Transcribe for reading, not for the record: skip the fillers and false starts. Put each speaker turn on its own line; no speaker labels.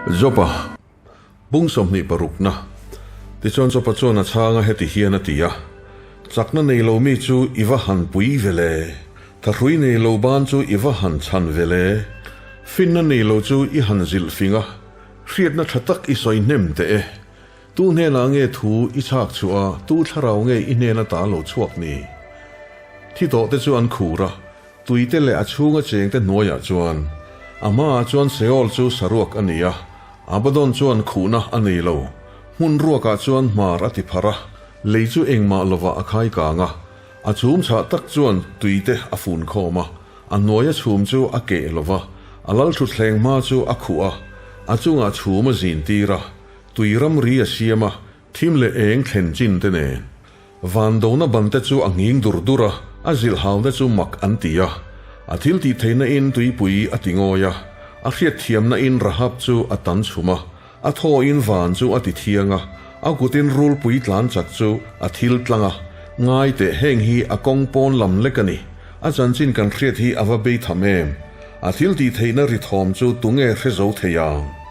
Joba, Bung 26 na. Tichuan Joba chuan a chhang a, heti hian a ti a, Chakna nei lo mi chu i va han pui ve le? Thahrui nei lo ban chu i va han chhan ve le? Finna nei lo chu i han zilh fing a, hriatna tha tak i sawi hnem teh e. Tu hnenah nge thu i chhak chhuah a, tu thlarau nge i hnena ta lo chhuak ni? Thi tawh te chu an khur a, tuite leh a chhunga chengte hnuaiah chuan. A hmaah chuan Seol chu saruak a ni a, Abaddon chuan khuhna a nei lo. Hmun ruakah chuan hmar a ti pharh a, lei chu engmah lovah a khai kang a. A chhum chhah tak chuan tuite a fun khawm a, a hnuaia chhum chu a keh lo va, a lalthutthleng hma chu a khuh a, a chungah chhum a zin tir a. Tui ramri a siam a, thim leh eng thlen chin te nen. Van dona ban te chu a nghing dur dur a, a zilh hau te chu mak an ti a. A thil tih theihna in tuipui a ti ngawi a, a hriat thiamna in Rahab chu a tan chhum a, a thaw in van chu a ti thiang a, a kut in rulpui tlan chak chu a thil tlang a. Ngai teh heng hi a kawng pawn lam lek a ni. A chanchin kan hriat hi a va bei tham em? A thil tih theihna ri thawm chu tunge hre zo thei ang?